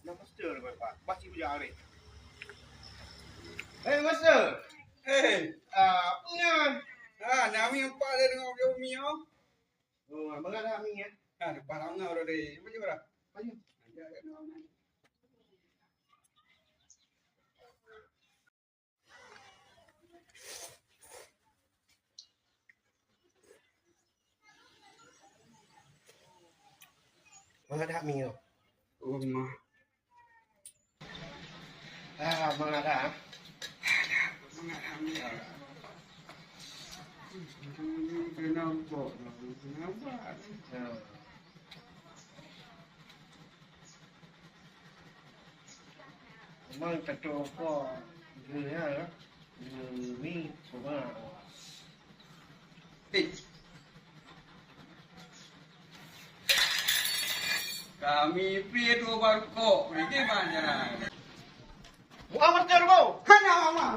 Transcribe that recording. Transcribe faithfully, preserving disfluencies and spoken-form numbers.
Nah, master, Pak. Pasti punya hari. Eh, master. Eh. Ah, apa ni? Ah, nami empat dia tengok dia umi, oh. Oh, abang ada mi, ya? Ah, depan orang orang deh. Apa je, Bra? Apa je? Mana dah mi tu? Rumah. Ah, mana dah? Mana dah mi? Kenapa? Kenapa? Memang kata apa? Dia ya, dia ni cuma. Tik. Kami pih tu barukok, ni ke mana? Muka betul, Bu. Hanya mama.